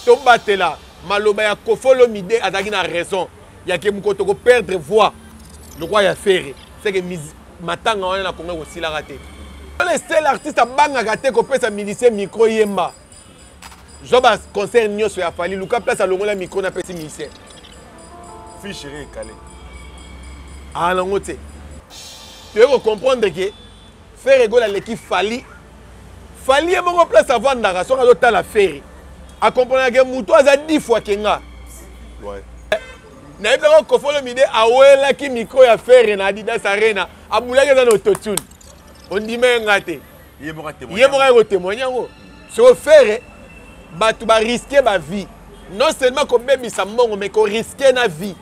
Tobatela maloba ya Koffi Olomide, azalaki na raison ya ke mokolo toko perdre voix lokwa ya Ferre, c'est que matanga wana na Congo ekosilaka te. Le seul artiste abangaka te kopesa musicien micro yemba. Zwa ba concert nyonso ya Fally, luka place alongola micro na pesi musicien. Fiche ekale. Ah nango te. Toye ko comprendre que Ferre Gola aleki Fally. Fally ye moko place avandaka soki azotala Ferre. Akomprenaka ke moto aza 10 fois ke nga. Ouais. Nayebisaka Koffi Olomide awelaki micro ya Ferre na Adidas Arena, abulaki eza na autotune. Ondima ye nga te. Ye moko atémoigne. Ye moko aye kotémoigne yango. Soko Ferre bato ba risquer ba vie. Non seulement kobebisa mbongo mais ko risquer na vie.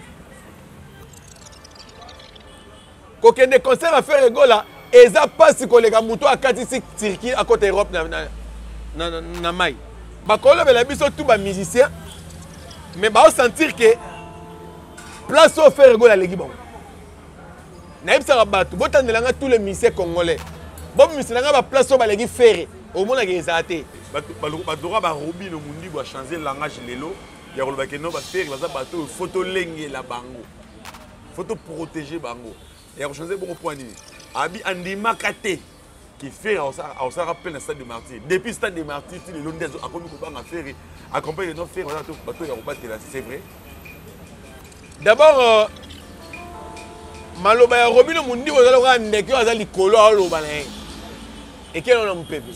Kokende concert ya Ferre Gola eza pasi koleka moto akatisi Turquie akota Europe na, na, na, na, na mai. Bakolobela biso tout ba musiciens mais bao sentir que place oyo Ferre Gola aleki bango. Nayebisaka bato botandela nga tous les musiciens congolais, bobimisela nga ba place oyo baleki Ferre, omonaka ezala te. Bato ba Robino Mundibu a changer langage lelo ya koloba ke no ba Ferre baza bato oyo faut tolengela bango, faut to protéger bango. Ya ko changer bongo point nini? Abi andimaka te ke Ferre aosalaka plein na stade de Martyrs. Depuis stade de Martyrs ti lelo nde akomi kobanga Ferre, accompagne no Ferre baza bato ya kobatela, c'est vrai. D'abord maloba ya Robino Mundibu ezali lokola ndeke oyo aza likolo aoloba na ye ekei na mopepe.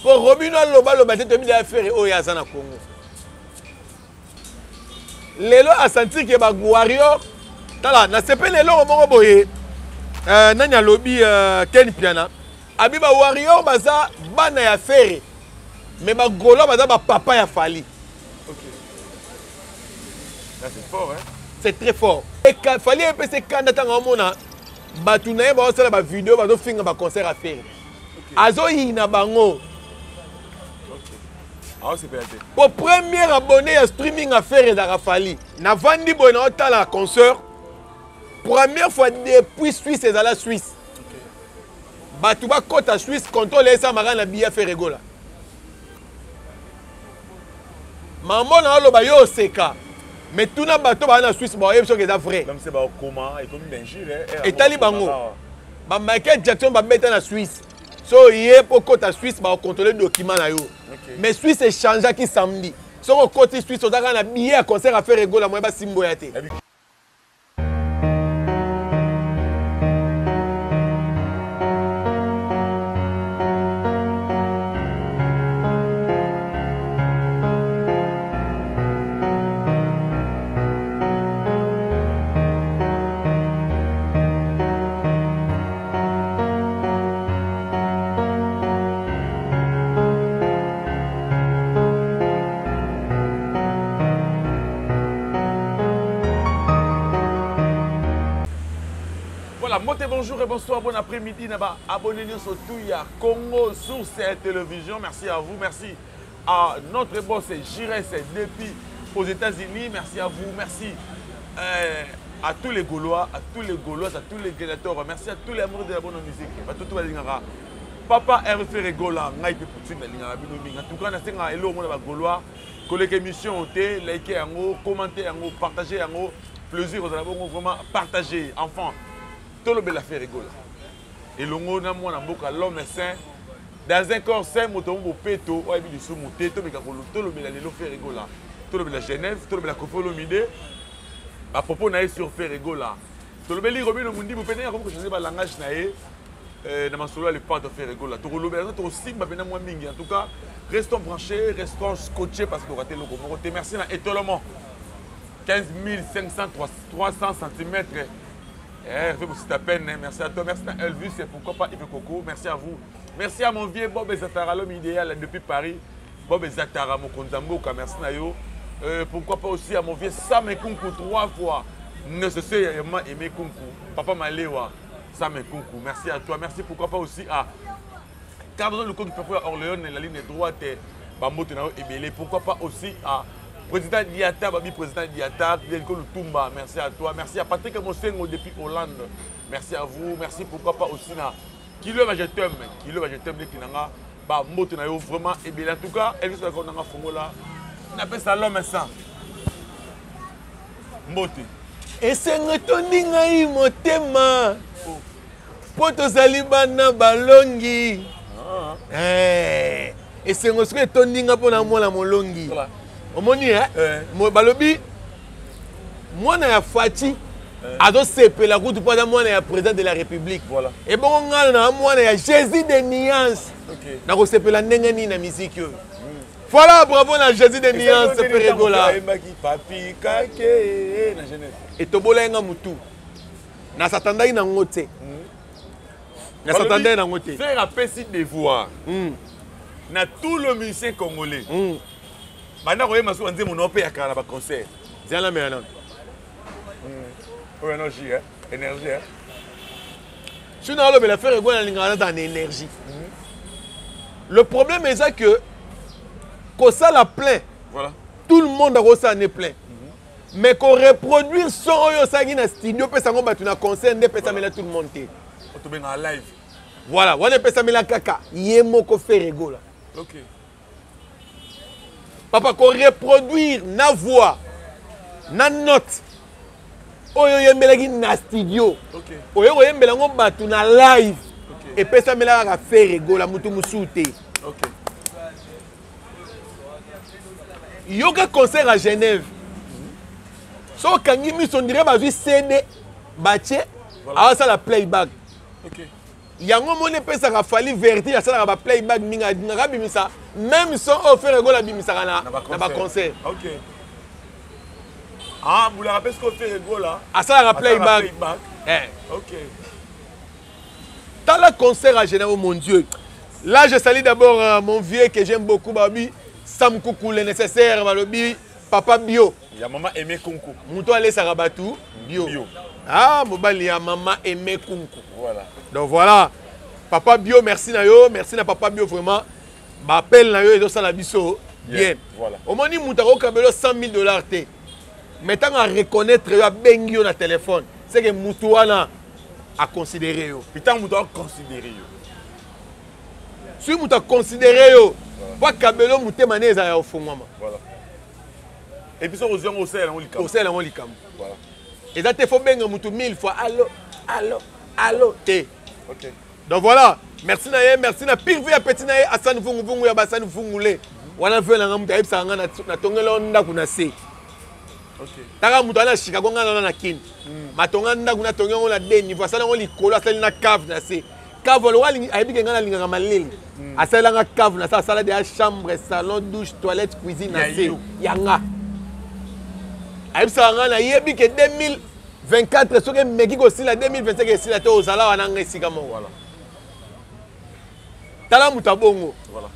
Po Robino alobaloba te, toyebi deja Ferre oyo aza na Congo. Lelo asentir ke ba warrior, tala nasepeli eloko moko boye nani alobi Ken Piana abi ba warrior baza bana ya Ferre mais ba Gaulois baza ba papa ya Fally. Ok. Là, c'est fort, hein? C'est très fort. Et Fally epesi kanda ntango amona bato na ye bazosala ba vidéo bazofinga ba concert ya Ferre. Ok. Azoyina bango. Ok. Ah, c'est pas Po premier abonné ya streaming à Ferre ezalaka Fally. Navandi boye na otala concert. Première fois depuis Suisse ezala Suisse. Ok. Bato bakota Suisse contrôle esamaka na billet Ferre Gola. Maman na oloba yo oseka. Mais tuna bato ba na Suisse ba yebi soki eza vrai. Même c'est ba koma ekomi d'injure eh. Etali bango. Ba Michael Jackson ba beta na Suisse. So ye po kota Suisse ba contrôler document na yo. Okay. Mais Suisse échangeaki samedi. Soko koti Suisse ozaka na billet ya concert à Ferre Gola moye ba simbo ya te. Voilà, moté bonjour et bonsoir, bon après-midi, naba abonné surtout ya Congo Source Télévision. Merci à vous, merci à notre boss Jires depuis aux États-Unis. Merci à vous, merci à tous les Gaulois, à tous les Gauloises, à tous les gladiateurs. Merci à tous les amoureux de la bonne musique. Ba tout balingaka. Papa Hervé Ferre Gola, ngai pe Poutine balingaka bino mingi. En tout cas, nasenga elo mona ba Gaulois, koleka émission te, liker yango, commenter yango, partager yango. Plaisir ozala bongo vraiment partager. Enfant, tolobela Ferre Gola. Elongo na mwana mboka l'homme saint dans un corps saint, moto mo bopeto oyebi lisumu te, tomeka tolobela lelo Ferre Gola, tolobela Genève, tolobela Koffi Olomide, ba propos na ye sur Ferre Gola, tolobeli Robino Mundibu mpe ndenge akomi kochanger ba langage na ye na masolo ya le padre Ferre Gola. Tokolobela yango, tokosimba mpena mwa mingi. En tout cas, restons branchés, restons scotchés parce que tokate eloko moko te. Merci na Etolomo 15 500 300 centimètres. Hervé Boussita Peine, merci à toi, merci à Elvis et pourquoi pas Yves Coco, merci à vous. Merci à mon vieux Bob Ezatara, l'homme idéal depuis Paris. Bob Ezatara, mon Konzamboka, merci Nayo. Pourquoi pas aussi à mon vieux Sam Nkunku, 3 fois. Nécessairement aimé Kunku, Papa Malewa, Sam Nkunku, merci à toi. Merci pourquoi pas aussi à Cardozo Luko qui fait Orléans, la ligne droite, Bambote Nayo Ebele. Pourquoi pas aussi à Président Diata, Babi Président Diata, Delko Lutumba, merci à toi. Merci à Patrick Mosengo depuis Hollande. Merci à vous. Merci pourquoi pas aussi na Kilo ba je t'aime, Kilo ba je t'aime les kinanga, ba mbote na yo vraiment ebele. En tout cas, Elvis ba nanga fongola. Napesa l'homme sans mbote. Esengo etondi ngai motema mpo tozali bana balongi. Ah. Eh, esengo soki etondi nga mpo na mwana molongi. Omoni eh? eh. Balobi mwana ya Fatshi eh. azosepela kutu mpo aza mwana ya président de la République. Voilà. Ebongo ngai na mwana ya Jésus de nuance. Okay. Nakosepela ndenge nini na miziki oyo? Voilà, bravo na Jésus de nuance Ferre Gola. Papi kake na Genève. Etobola nga mutu. Na satandaki na ngo te. Na satandaki na ngo te. Ferre apesi devoir. Na tout le musicien congolais. Banda koyemba soki banzembo na yo mpe ya kala na ba concert. Zala mela nano. Oyo énergie, hein? Énergie, hein? Soki nalobela Ferre Gola nalingaka nazala na énergie. Le problème eza que kosala plein. Voilà. Tout le monde akosala ne plein. Mais ko reproduire son oyo osalaki na studio pesa yango bato na concert nde epesamela tout le monde te. Tobengaka live. Voilà, wana epesamela kaka ye moko Ferre Gola. OK. Papa ko reproduire na voix na note oyo oyembelaki na studio okay. Oyo koyembela yango bato na live okay. Epesamela kaka Ferre Gola motu mosusu te. Okay. Yoka concert à Genève so okangi miso ondire bazwi CD batie awasala playback. Okay. Yango moni epesaka Fally vertige asalaka ba playback mingi alingaka abimisa même son oyo Ferre Gola abimisaka na ba concert. Okay. Ah, bulaka mpe sikoyo Ferre Gola asalaka playback. Eh. Ok. Tala concert à Genève, oh mon Dieu. Là, je salue d'abord mon vieux que j'aime beaucoup, Babi, Sam Koukou, le nécessaire, Balobi, Papa Bio. Ya maman Aimé Kunku. Muto alesaka batu bio. Bio. Ah, mobali ya maman Aimé Kunku. Voilà. Donc voilà. Papa Bio, merci na yo, merci na Papa Bio vraiment. Ba appel na yo ezosala biso bien. Voilà. Omoni mutu akokabela 100 000 $ te. Mais tant à reconnaître yo abengi yo na téléphone, c'est que mutu wana a considéré yo. Puis tant mutu a considéré yo. Soki mutu a considéré yo, po kabelo mutema ne ezala ya ofungwama. Voilà. Et puis soki ozwi yango osalela yango likambo. Osalela yango likambo. Voilà. Eza te faut benga mutu 1000 fois allo allo allo te. OK. Donc voilà, merci na ye, merci na pire vie ya petit na ye Hassan Vungu Vungu ya Bassan Vungule. Wana vie na nga mutu ayebisaka nga na tongela ndako na se. OK. Taka mutu ana Chicago nga na na Kin. Matonga ndako na tongi yango na deux niveaux, asali yango likolo, asali na cave na se. Cave lokola ayebi ke nga nalingaka maleli. Asalelanga cave na se, asala deja chambre, salon, douche, toilette, cuisine na se. Ya nga. Ayebisaka nga nayebi ke 2024 soki emeki kosila 2025 esila te ozala wana nga esika moko. Voilà. Tala moto abongo. Voilà.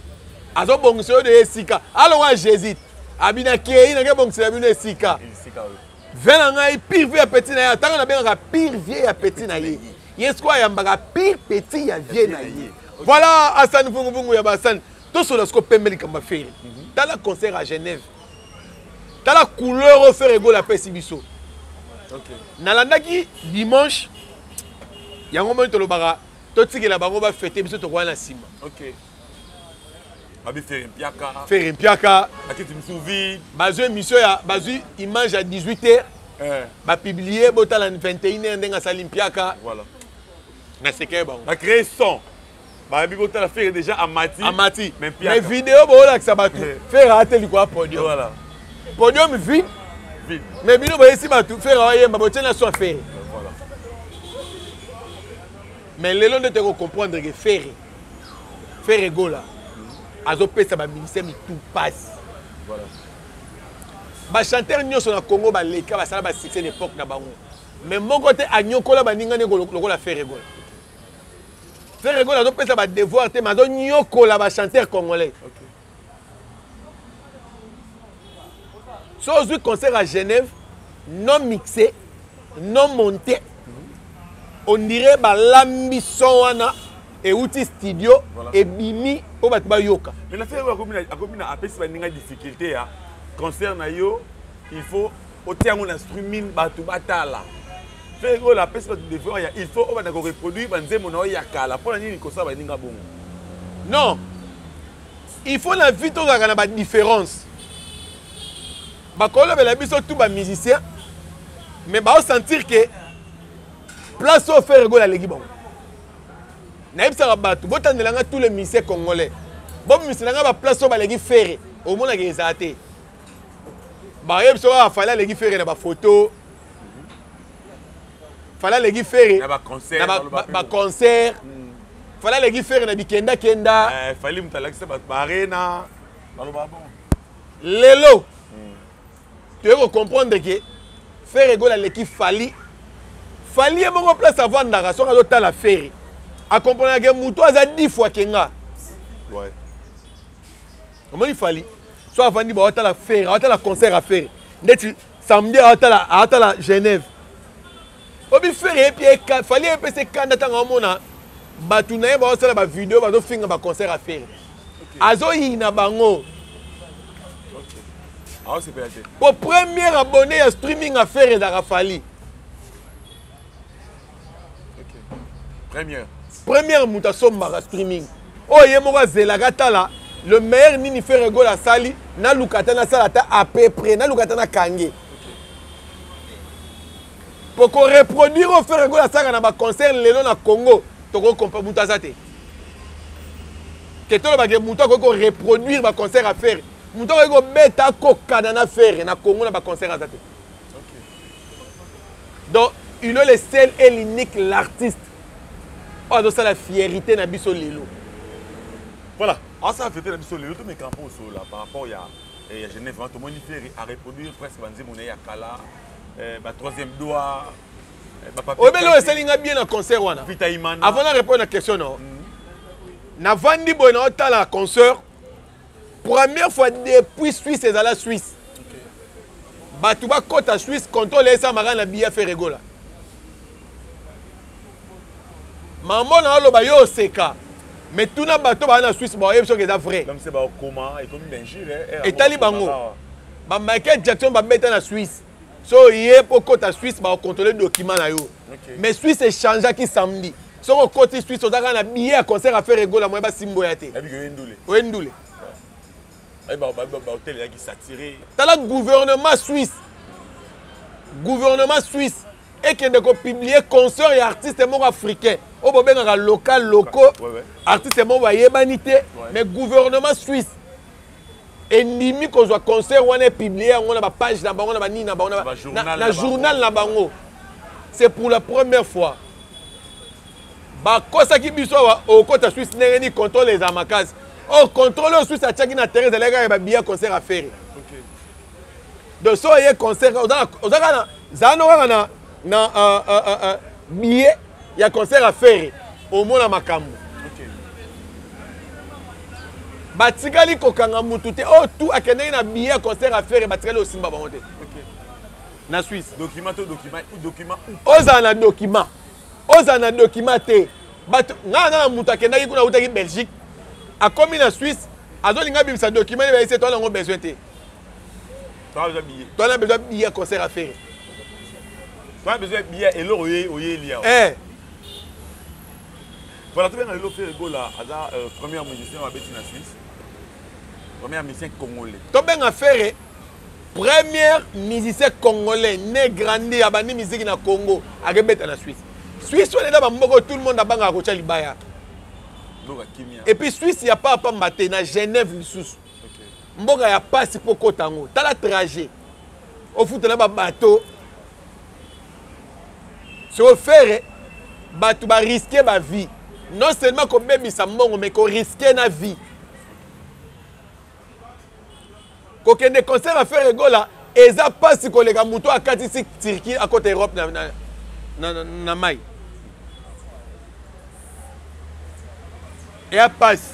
Azobongisa yo de esika. Alongwa Jésus. Abina kei nake bongisela bino esika. Esika oyo. Ve na ngai pire vie ya petit na ye. Atanga nabengaka pire vie ya petit na ye. Ye sikoyo ayambaka pire petit ya vie na ye. Voilà Hassan Vungu Vungu ya Bassan. Tosola sikoyo pembe likambo ya Ferre. Tala concert à Genève. Tala couleur oyo Ferre Gola apesi biso. Okay. Nalandaki dimanche yango moni tolobaka totikela bango bafete biso tokoya na nsima. Ok. Babi Ferre Mpiaka. Ferre Mpiaka. Bakiti misu vide. Bazwi émission ya bazwi image ya 18h. Eh. Bapublier botala 21h ndenge asali Mpiaka. Voilà. Na seke bango. Ba créer son. Babi botala Ferre déjà amati. Amati. Mais Mpiaka. Mais vidéo bolakisa bato. Ferre ateli kwa podium. Voilà. Podium vide. Vide. Mais bino boyesi bato Ferre ayemba botie na son Ferre. Voilà. Mais lelo nde toko comprendre que Ferre Gola azopesa ba ministère mitu passe. Voilà. Ba chanteur nyonso na Congo baleka basala ba succès na époque na bango. Mais moko te anyokola baninga ne lokola Ferre Gola. Ferre Gola azopesa ba devoir te mais azonyokola ba chanteur congolais. Okay. So ozwi concert à Genève non mixé, non monté, on dirait balambi son wana euti studio Voilà. ebimi mpo bato bayoka. Mais na Ferre akomi na apesi baninga difficulté ya concert na yo, il faut otia yango na streaming bato batala. Ferre Gola apesi bato devoir ya il faut obanda ko reproduire banzembo na yo ya kala mpona nini kosala baninga bongo. Non, il faut na vie tozalaka na ba différence. Bakolobela biso tout ba musiciens mais bao sentir que place oyo Ferre Gola aleki bango. Nayebisaka bato botandela nga tous les musiciens congolais, bobimisela nga baplace oyo baleki Ferre, omonaka ezala te. Bayebi soki Fally aleki Ferre na bafoto, Fally aleki Ferre na baconcert, Fally aleki Ferre na bikendakenda. Eh, Fally moto alakisa bato baarena baloba bon. Lelo toyei kocomprendre ke Ferre Gola aleki Fally. Fally ye moko place avandaka, soki azotala Ferre akomprenaka ke moto aza 10 fois ke nga. Omoni Fally so avandi bo aotala Ferre, aotala concert ya Ferre ndeti samedi, aotala Genève. Obi Ferre ye mpe Fally ye mpesa ekanda ntango aomona bato na ye baosala bavideo bazofinga baconcert ya Ferre, azoyina bango. Po premier abonné ya streaming ya Ferre ezalaka Fally. Première moto asombaka streaming oyo ye moko azelaka tala le meilleur nini Ferre Gola asali, naluka ata nasala ata à peu près, naluka ata nakange po koreproduire oyo Ferre Gola asalaka na baconcert lelo na Congo. Tokokompa moto aza te ke tolobake moto akoki koreproduire baconcert ya Ferre, moto akoki kobeta akokana na Ferre na Congo na baconcert aza te. Donc il est le seul et l'unique, l'artiste oyo azosala fierité na biso lelo. Voilà, asala fierté na biso lelo. Tomeka mpo osola par rapport ya Genève. Tomoni Ferre areproduire presque banzembo na ye ya kala, ba troisième doigt. Oyebeli oyo esali nga bien na concert wana, avant na répondre na question no, navandi boye na otala concert première fois depuis Suisse ezala Suisse, bato bakɔta Suisse, contrôle esamaka na billet Ferre Gola. Mambo na oloba yo oseka, mais tuna bato baa na Suisse, baoyebi soki eza vrai. Etali bango ba Michael Jackson babeta na Suisse, so ye mpo kota Suisse bakocontrôle document na yo. Mais Suisse echangeaki samedi, soki okoti Suisse oza kaka na billet ya concert ya Ferre Gola, moye basimboya te, oye ndule. Tala gouvernement suisse, gouvernement suisse ekende kopublier concert ya artiste moko africain oyo bobengaka local locaux, artiste moko bayebani te, mais gouvernement suisse endimi kozwa concert wana, epublier yango na bapage na bango, na banini na bango, na journal na bango. C'est pour la première fois. Bakosaki biso awa, okota Suisse ndenge nini, contrôle eza makasi. Or contrôle oyo Suisse atiaki na terrain ezalaki kaka babillet concert ya Ferre. Donc so oye concert, oza kaka na zala no kaka na billet ya concert ya Ferre, omona makambo. Batikali kokanga mutu te oyo tu akendeki na billet ya concert ya Ferre, batikali osimba bango te na Suisse. Document to document ou document? Ozala na document, ozala na document te, bato ngai naza na moto akendaki kuna, autaki Belgique, akomi na Suisse, azolinga abimisa document, ne bayesi toza nango besoin te, toza besoin billet ya concert ya Ferre. Toza besoin billet eloko oyeli awa. Eh. Voilà, tobenga lelo Ferre Gola aza premier musicien oyo abeti na Suisse, premier musicien congolais. Tobenga Ferre premier musicien congolais né, grandi, abandi musique na Congo, akebeta na Suisse. Suisse wana eza bamboka tout le monde abangaka kotya libaya. Et puis Suisse ya pa pamba te, na Genève lisusu, mboka ya pasi mpo kota yango. Tala trajet ofutela babato soko Ferre, bato barisquer bavie, non seulement kobebisa mbongo mais korisquer na vie. Kokende concert ya Ferre Gola eza mpasi koleka moto akatisi Turquie akota Europe na mai. Eya mpasi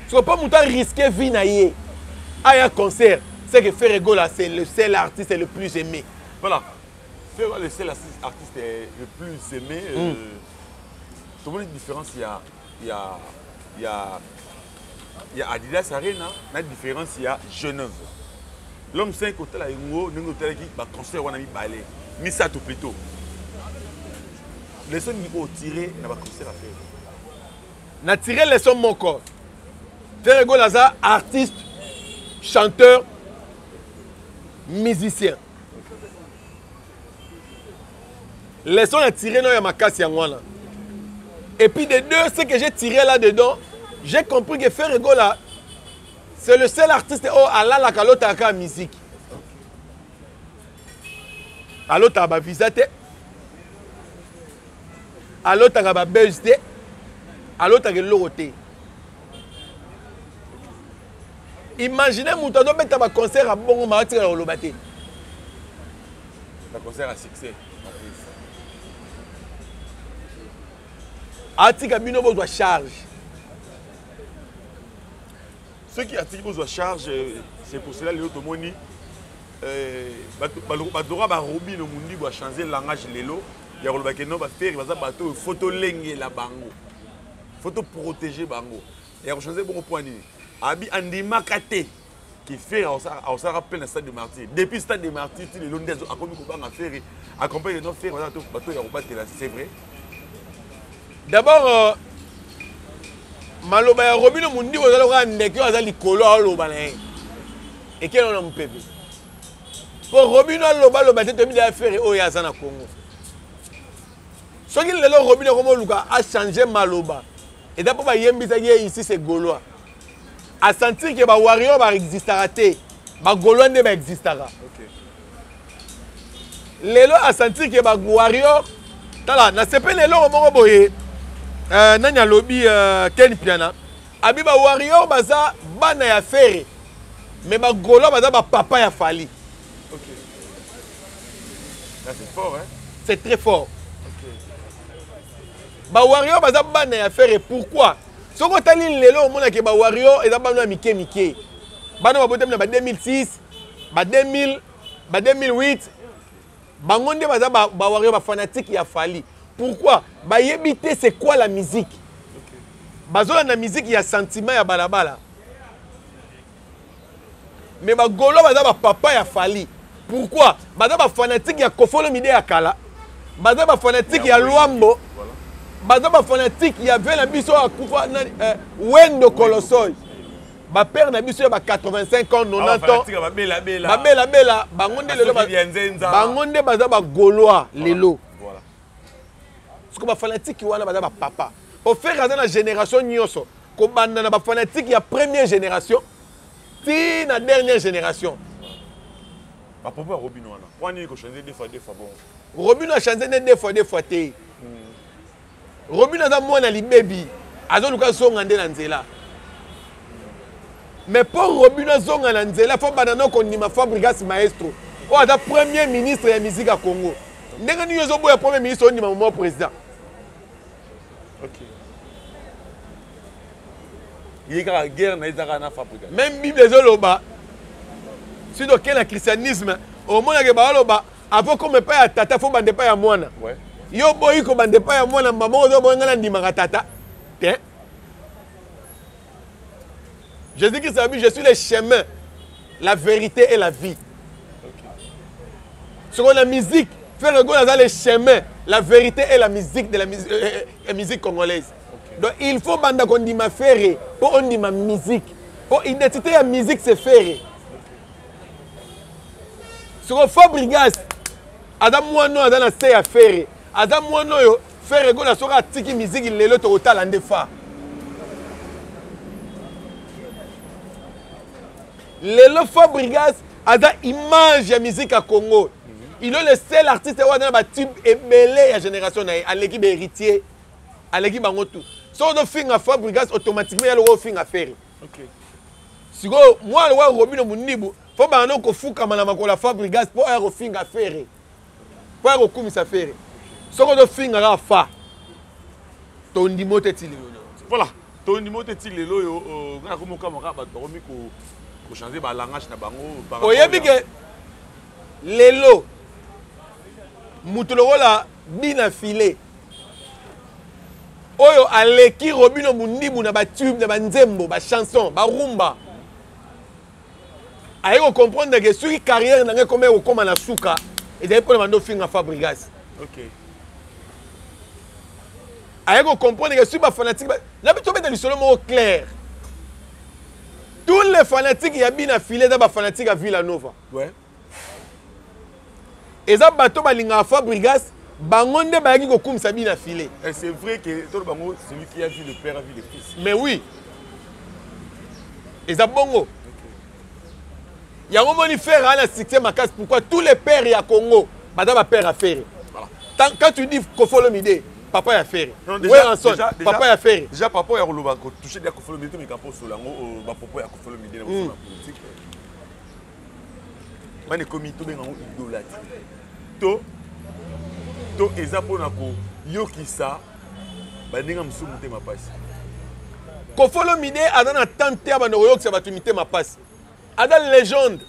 soko mpo moto arisquer vie na ye aya concert. C'est que Ferre Gola, c'est le seul artiste le plus aimé. Voilà, Ferre, le seul artiste le plus aimé. Tomoni différence ya Adidas Arena na différence ya Genève. L'homme 5, otala yango ndenge otalaki baconcert wana mibale, misato plutôt, leçon nini otire na baconcert ya Ferre? Na tire leçon moko: Ferre Gola aza artiste chanteur. musicien. Leçon na tiré no ya makasi yango wana. Et puis de deux, ce que j'ai tiré là-dedans, j'ai compris que Ferre Gola, c'est le seul artiste oyo alalaka alotaka musique. Alotaka ba visa te. Alotaka ba buzz te. Alotaka eloko te. Imaginez moto azobeta ba concert ya bongo ma atikala koloba te. Ba concert à succès. Atika bino bozwa charge. Ceux qui atiki bozwa charge, euh, c'est pour cela lelo tomoni euh, bato lokola barobino mundibu achange langage lelo ya koloba ke no bafere baza bato oyo fo tolengela bango fo toprotege bango ya kochange bongo mpo ya nini abi andimaka te ke Ferre aosalaka plein na stade de martyr depuis stade de martyr ti lelo nde akomi kobanga Ferre accompagne no Ferre baza bato ya kobatela c'est vrai d'abord euh, maloba ya Robino Mundibu eza lokola ndeke oyo aza likolo aoloba na ye ekei na mopepe mpo Robino alobaloba te toyebi deya Ferre oyo aza na Congo soki lelo Robino akomoluka achange maloba eza mpo bayembisaki ye ici c'est gaulois a sentir que ba warrior ba existaka te ba gaulois nde ba existaka okay. lelo a sentir que ba warrior tala nasepeli eloko moko boye euh, nani alobi euh, ken piana abi ba warrior baza bana ya fere mais ba gaulois baza ba papa ya fali okay. c'est fort hein? c'est très fort okay. ba warrior baza bana ya fere pourquoi soki otali lelo omonake ba warrior eza bana ya mike mike bana babotami na ba 2006 ba 2000 ba 2008 bango nde baza ba, ba warrior ba fanatique ya Fally pourquoi bayebi te c'est quoi la musique okay. bazolanda musique ya sentiment ya balabala mais ba gaulois baza ba papa ya Fally pourquoi baza ba fanatique ya Koffi Olomide ya kala baza ba fanatique ya Luambo baza ba fanatique ya vie na biso akufa nani eh, Wendo Kolosoy ba père na biso ya ba 85 ans 90 ans babela bela bango nde lelo bango nde baza ba gaulois lelo siko ba fanatique wana baza ba papa po Ferre aza na génération nyonso kobanda na ba fanatique ya première génération ti na dernière génération ba propos ya Robino wana mpo nini kochange deux fois deux fois bongo Robino achange nde deux fois deux fois te hmm. Robino aza mwana libebi azoluka azonga nde na nzela mais mpo Robino azonga na nzela fo banda no kondima Fabrigas maestro oyo aza premier ministre ya musique ya Congo ndenge nini ozoboya premier ministre ondima momo président okay. ye kaka guerre na ye eza kaka na Fabrigas même bible ezoloba soki tokei na christianisme omonake baoloba avant koma epai ya tata fo banda epai ya mwana yo oboyi kobanda epai ya mwana mama ozoboyi ngai nandimaka tata te Jésus Christ a dit, je suis le chemin, la vérité et la vie. Okay. Ce qu'on a musique, Ferre Gola le chemin, la vérité et la musique de la musique, euh, euh, euh musique congolaise. Okay. Donc il faut banda kondima Ferre pour ondima musique. Pour identité ya musique c'est Ferre. Soko Fabregas aza mwana oyo aza na se ya Ferre. Aza mwana oyo Ferre Gola soki atiki musique lelo tokotala nde fa. Lelo Fabregas aza image ya musique ya Congo. Il est le seul artiste oyo aza na ba tube ebele ya génération na ye. Aleki ba héritier, aleki bango tout. Soki ozofinga Fabregas automatiquement ya lokola ofinga Ferre. Okay. Sikoyo mwana lokola Robino Mundibu fo banda no kofukama na makolo ya Fabregas mpo aya kofinga Ferre. Mpo aya kokumisa Ferre. Soki ozofinga kaka fa tondimo te ti lelo. Voilà, tondimo te ti lelo oyo euh, ngai nakomi kokamwa kaka bato bakomi kochange balangage na bango. Oyebi ke lelo moto lokola bina filet oyo aleki Robino Mundibu na batube na banzembo bachanson barumba aye kocomprendre ke soki carrière na ngai ekoma ekokoma na suka ezali mpo na bando ofinga Fabrigas okay. aye kocomprendre ke soki bafanatike na biso tobeta lisolo moko clair tous les fanatiques ya bina file eza bafanatike ya Villa Nova ouais. Eza bato balingaka Fabregas, bango nde bayaki kokumisa bina filet. Et c'est vrai que tout le bango, celui qui a vu le père a vu le fils. Mais oui. Eza bongo. Yango moni Ferre a succès makasi, pourquoi tous les pères ya Congo baza ba père à Ferre. Voilà. Tant, quand tu dis Koffi Olomide, papa ya Ferre. Non, Werrason, papa ya Ferre. Déjà papa ya koloba ko toucher dia Koffi Olomide mais kapo solango ba propos ya Koffi Olomide na politique. Mane komi to benga idolâtrie. To to eza pona ko yokisa baninga mosusu motema pasi. Koffi Olomide aza na temps te abanda koyokisa bato mitema pasi. Aza légende.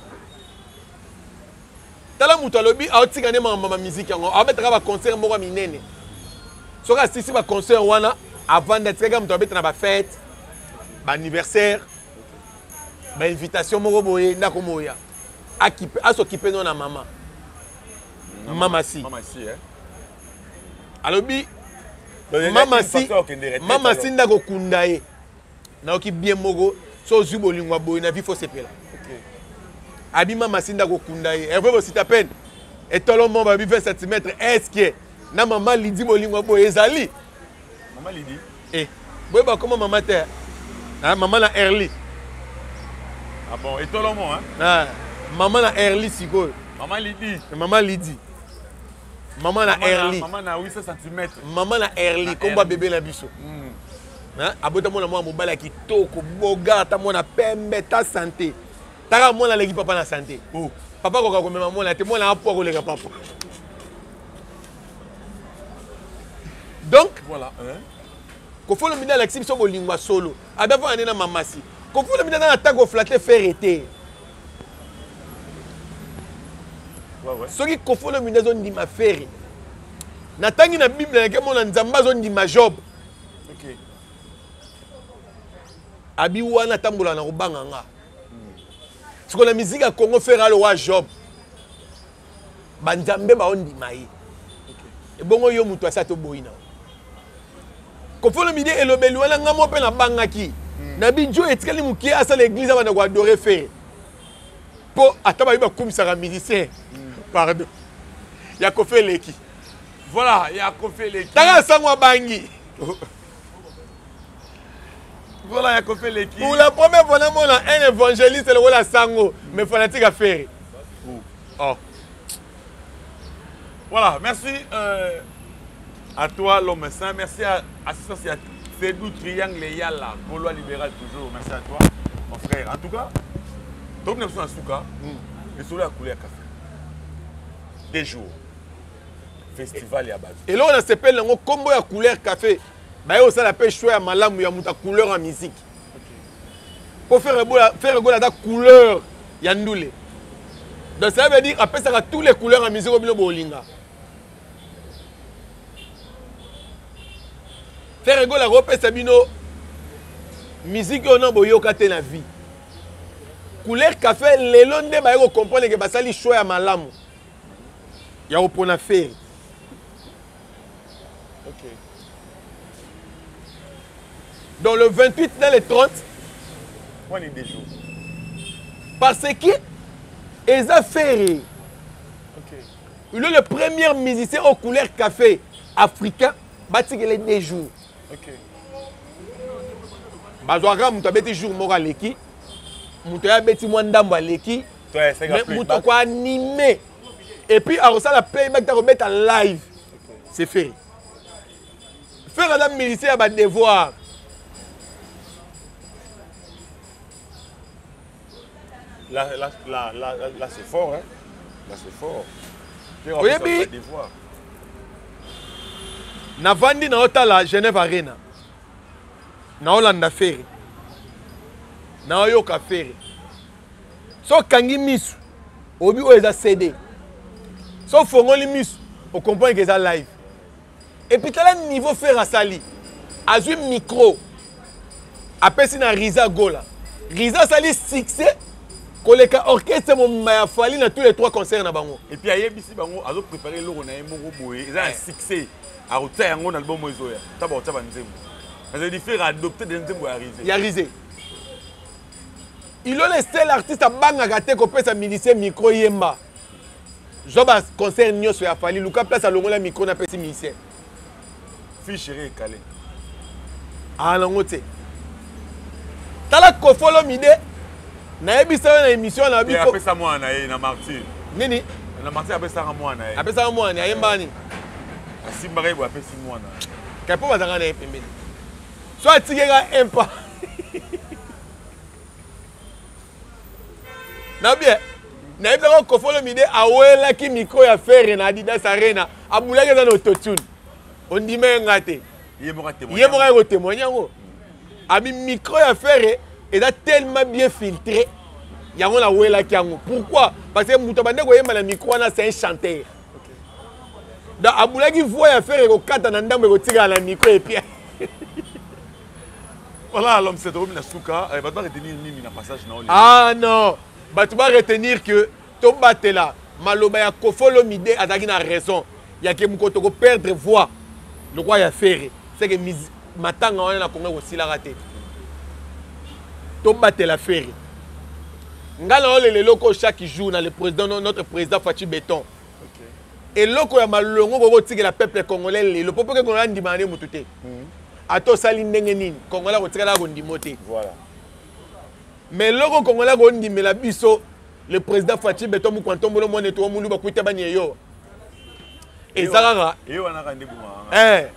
Tala moto alobi aotika nde makambo ya miziki yango, abetaka ba concert moko ya minene. Soki asisi ba concert wana, avanda atikaka moto abeta na ba fête, ba anniversaire, ba invitation moko boye ndako moya. Akipe, asokipe no na mama. Mama si. Mama si, eh. Alobi mama si, mama si ndako kunda ye. Nayoki bien moko, so ozwi bolingo ya boye na vie faut sepela. Abi mama si ndako kunda ye. Hervé Bosita peine. Etolo mo babi 20 cm. Est-ce que na mama Lydie bolingo ya boye ezali? Mama Lydie? Eh, boye ba koma mama te. Ah, mama na Erli. Ah bon, etolo mo, hein? Ah, mama na Erli sikoyo. Mama Lydie. Mama Lydie. Mama na Erli. Mama na 800 cm. Mama na Erli, komba bébé na biso. Hein? Abota mwana mwana mobali ya kitoko, boga ata mwana pembe ta santé. Taka mwana aleki papa na santé. Oh. Papa koka komema mwana te, mwana apo koleka papa. Donc, voilà, hein? Koffi Olomide alakisi biso bolingo ya solo. Abia fana nena mamasi. Koffi Olomide aza na tango flatter faire été. Ouais, ouais. Soki Koffi Olomide azondima faire. Natangi na Bible nake mona Nzambe azondima Job. Okay. Abi wana tambola na kobanga nga. Siko na musique ya Congo faire alo wa Job. Ba Nzambe ba ondima ye. Okay. Ebongo yo mutu asa to boyina. Koffi Olomide elobeli wana nga mo pe na bangaki. Na bijo etikali mukie asala église abanda ko adorer Ferre. Po ata ba ba kumisaka musicien. Pardon. Ya Koffi eleki. Voilà, ya Koffi eleki. Taka sango bangi. Voilà, ya Koffi eleki. Pour la première fois namona un évangéliste lokola sango, mais fanatique à Ferre. Oh. Voilà, merci à toi l'homme saint, merci à assistance à Cédou Triangle Yala, Gaulois libéral toujours, merci à toi mon frère. En tout cas, donc nous sommes en Souka, le soleil a coulé à café. Des jours. Festival ya bato. Et là on a sepel nango kombo ya couleur café. Ba yo sala pe choix ya malamu ya muta couleur en musique. Pour faire ebola, faire ebola da couleur ya ndule. Donc ça veut dire après ça toutes les couleurs en musique au bilo bolinga. Faire ebola repesa bino musique ono boyoka te na vie. Couleur café lelo nde ba yeko comprendre que basali choix ya malamu. Ya opona Ferre. Ok. Dans le 28 dans le 30, on est des jours. Parce que Eza Ferre. Ok. Il est le premier musicien aux couleurs café africain. Batik les 2 jours. Ok. Bazwaka mutu abeti jour moko aleki. Mutu abeti mwa ndambo aleki. Ouais, c'est Mais grave. mutu ko animé. Et puis akosala playback ta kobeta live. C'est Ferre. Ferre aza musicien ya ba devoir. Là, là, là, là, là, là, c'est fort, hein. Là, c'est fort. Ferre Oyebi? aza devoir. Navandi na otala Genève Arena. Na Hollanda Ferre. Na oyoka Ferre. So kangi misu, obi oyo eza CD. So fongoli misu, o comprendre que eza live. Et puis tala niveau Ferre asali. Azwi micro. Apesi na Riza Gola. Riza asali succès koleka orchestre mobimba ya Fally na tous les 3 concerts na bango. Et puis ayebisi bango azo préparer eloko na ye moko boye, eza na succès. Akotia yango na album oyo ezoya. Ta ba kotia ba nzembo. Azali di faire adopter des nzembo ya Riza. Ya Riza. Il est le seul artiste à bangaka te kopesa musicien micro yemba. Zwa ba concert nyonso ya Fally, luka place alongola micro na pesi musicien. Fille chérie ekale. Ah nango te. Tala Koffi Olomide nayebisa yo na émission na biso. Apesa mwana na ye na martyr. Nini? Na martyr apesaka mwana na ye. Apesaka mwana na ye ayembaka nini? Asimbaka ye boye apesi mwana. Kai mpo bazalaka na ye pembeni. So atikeka un pas. Na bien. Nayebisaka Koffi Olomide awelaki micro ya Ferre na Adidas Arena, abulaki eza na autotune. Ondima ye nga te. Ye moko aye kotémoigne yango. Abi micro ya Ferre eza tellement bien filtré. Yango nawelaki yango. Pourquoi? Parce que moto abande koyemba na micro wana c'est un chanteur. Donc abulaki voix ya Ferre ekokata na ndambo ekotikala na micro et puis Voilà, l'homme c'est Romy Nasuka. Eh, bato ba retenir nini na passage na Ah non, bato ba retenir que tobatela maloba ya Koffi Olomide azalaki na raison ya ke mokolo toko perdre voix lokola ya Ferre, c'est que matanga wana na Congo ekosilaka te. Tobatela Ferre. Nga na olela eloko chaque jour na le président notre président Fatshi Béton. Eloko ya malongo okoki kotikela peuple congolais lelo po peuple congolais andimaka nde motu te. Ata osali ndenge nini congolais akotikala kondimo te. Voilà. Mais eloko congolais akondimela biso le président Fatshi Béton Mukwantombolo mwana eto muluba kuita bani eyo. Eza kaka. Eyo wana kande buma. Eh.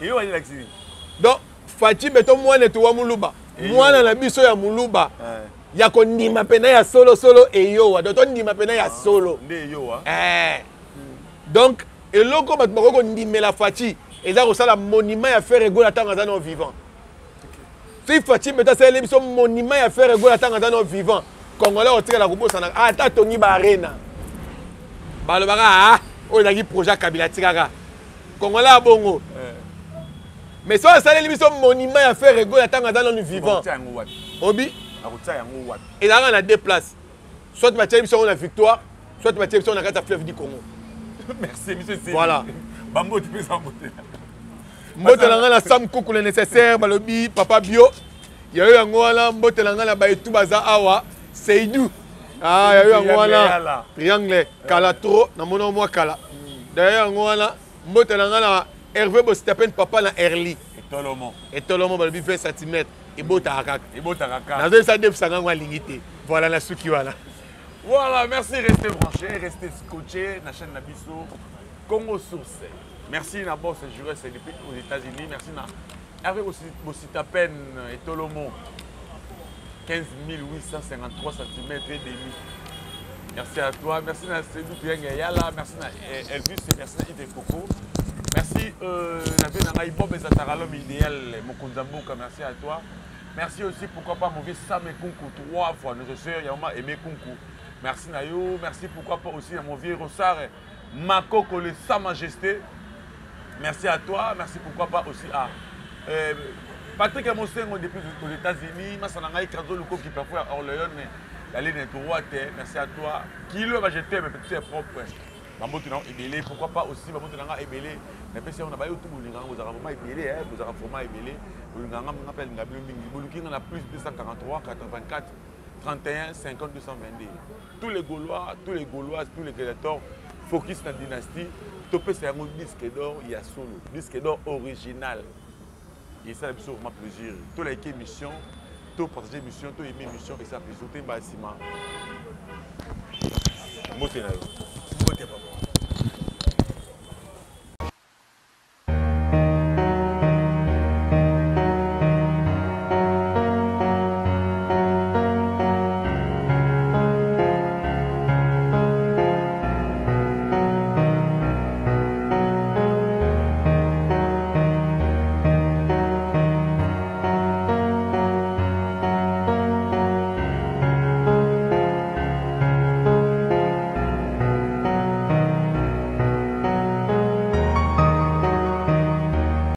Eyo wana lakisi nini? Donc Fatshi Béton mwana eto wa muluba. Mwana na biso ya muluba. Ya kondima pena ya solo solo eyowa. Donc tondima pena ya solo. Nde eyowa. Eh. Donc eloko bato bakoki kondimela Fatshi eza kosala monument ya Ferre Gola ntango aza no vivant. Soki Fatshi Béton asaleli biso monument ya Ferre Gola ntango aza no vivant, Congolais otikala kobosana ata atongi ba arena. Balobaka ah oyo ezalaki projet ya Kabila atikaka. Congolais abongo. Mais soki asaleli biso monument ya Ferre Gola ntango aza nanu vivant. Obi? Akotia yango wapi? Ezalaka na deux places. Soit batiaki biso yango na Victoire, soit batiaki biso na kati ya fleuve du Congo. Merci monsieur Sili. Voilà. Bambote pesa mbote. Mbote na nga na Sam Kuku le nécessaire balobi papa bio. Yayo yango wana mbote na nga na baetu baza awa Seydou. Ah yayo yango wana triangle kala trop na mona mwa kala. D'ailleurs yango wana mbote na nga na Hervé Bositapen papa na Erli. Etolomo. Etolomo balobi 20 cm ebotaka kaka. Ebotaka kaka. Nazoyebisa defisa ngango alingi te. Voilà na suki wana. Voilà, merci, restez branchés, restez scotchés, la chaîne Nabiso, Congo Source. Merci na boss Jurès depuis aux États-Unis, merci na Hervé Bositapen et Tolomo, 15 853 cm et demi. Merci à toi, merci na Seydou Triangle Yala, merci na Elvis, merci na Yves Coco. Merci na vie na ngai Bob Ezatara, l'homme idéal, Mokonza Mboka, merci à toi. Merci aussi, pourquoi pas, mon vieux Sam Kunku, 3 fois, notre sœur Yama Aimé Kunku. Merci Nayo, merci pourquoi pas aussi à mon vieux Rossard, Makoko, le Sa Majesté. Merci à toi, merci pourquoi pas aussi à Patrick Amosengo depuis aux États-Unis, Massanangaï Krazo Luko qui parfois à Orléans, la ligne droite, merci à toi. Kilo, je t'aime, petit est propre. Bambote na ebele, pourquoi pas aussi bambote na ebele. Na pesi on ba yo tout bolinga vous avez vraiment ebele hein, vous avez vraiment ebele. Bolinga nga nga pe linga bino mingi. Boluki nga na plus 243 84 31 50 222. Tous les Gaulois, tous les Gauloises, tous les gladiateurs focus na dynastie. Topesa yango disque d'or ya solo, disque d'or original. Et ça biso vraiment plaisir. To like émission, to partager émission, to aimer émission et ça plaisir. Te ba sima. Mbote na yo. Mbote papa.